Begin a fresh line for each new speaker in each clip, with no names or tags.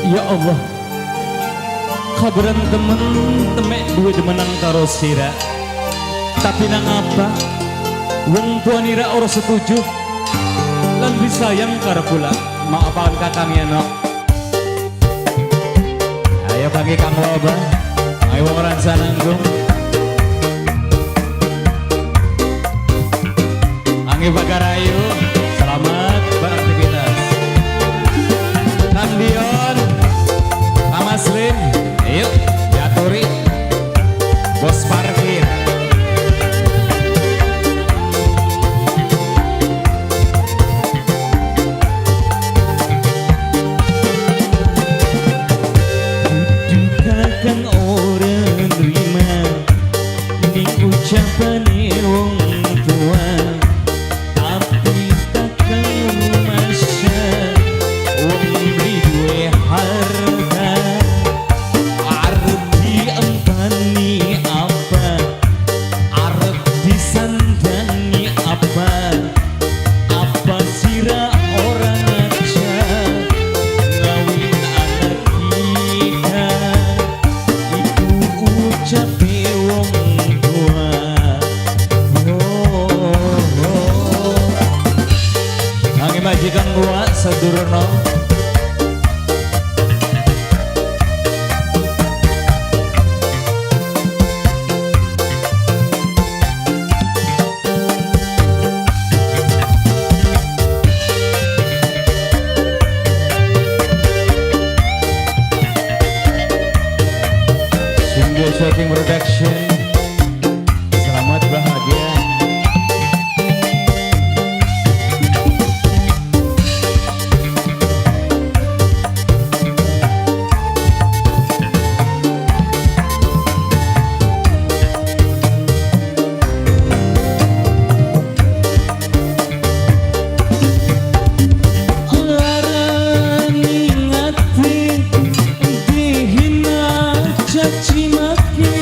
Ya Allah, kabaran temen temek duwe demenan karo sira. Tapi nang apa wong tuanira ora setuju lan disayang karo kula. Maafkan kakang ya nok. Ayo kangge Kang Loba, ayo wong Rancananggung. Angge Bagarayu, selamat beraktivitas. Kang Dion, Kang Maslin, ayo diaturi bos parkir. Kakang ora nerima ning ucapane wong tua, tapi takkan rumasa wong beli duwe harta. Arep diempani apa, arep disandangi apa, apa sira ora ngaca ngawin anak kita. Iku ucape wong tua. Oh, oh. Kangge majikan gua sedurno. Single Shaking Production. Selamat bahagia. Larani ngati dihina caci maki,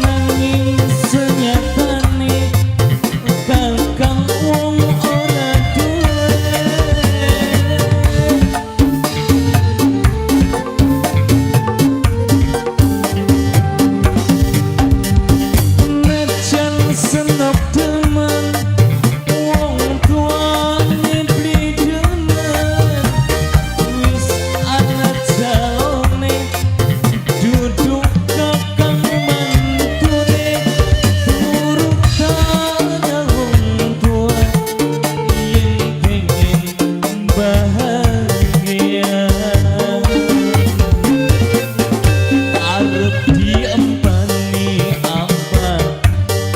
nanging senyatane kakang wong ora duwe. Najan senop demen wong tuane beli demen, wis ana calone duduk kakang mantune, turut wong tua yen pengen bahagia. Arep diempani apa,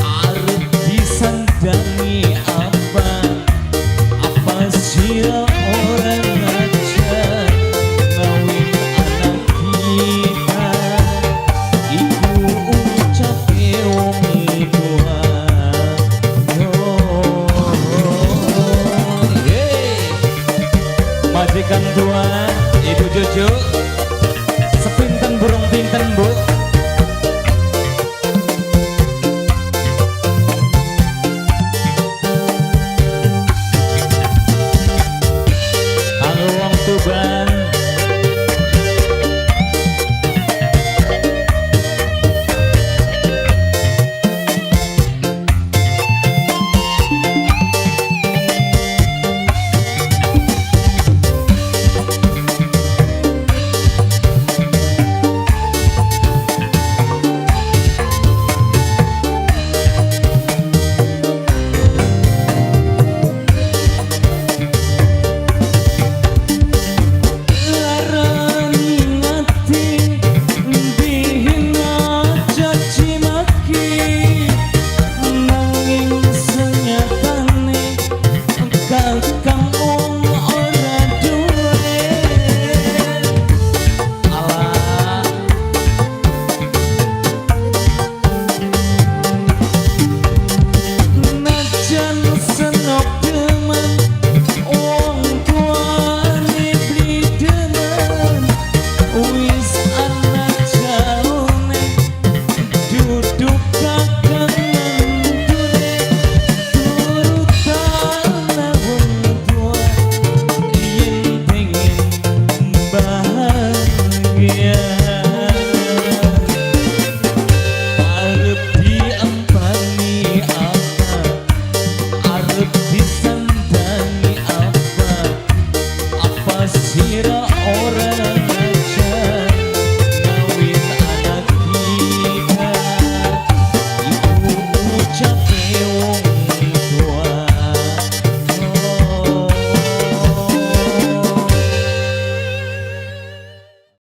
arep disandangi apa, apa sira ora ngaca ngawin anak kita. Iku ucape wong tua. Oh, yeah. Majikan tua, ibu cucu, sepinten burung pinten bu. Halo wong Tuban. sira ora.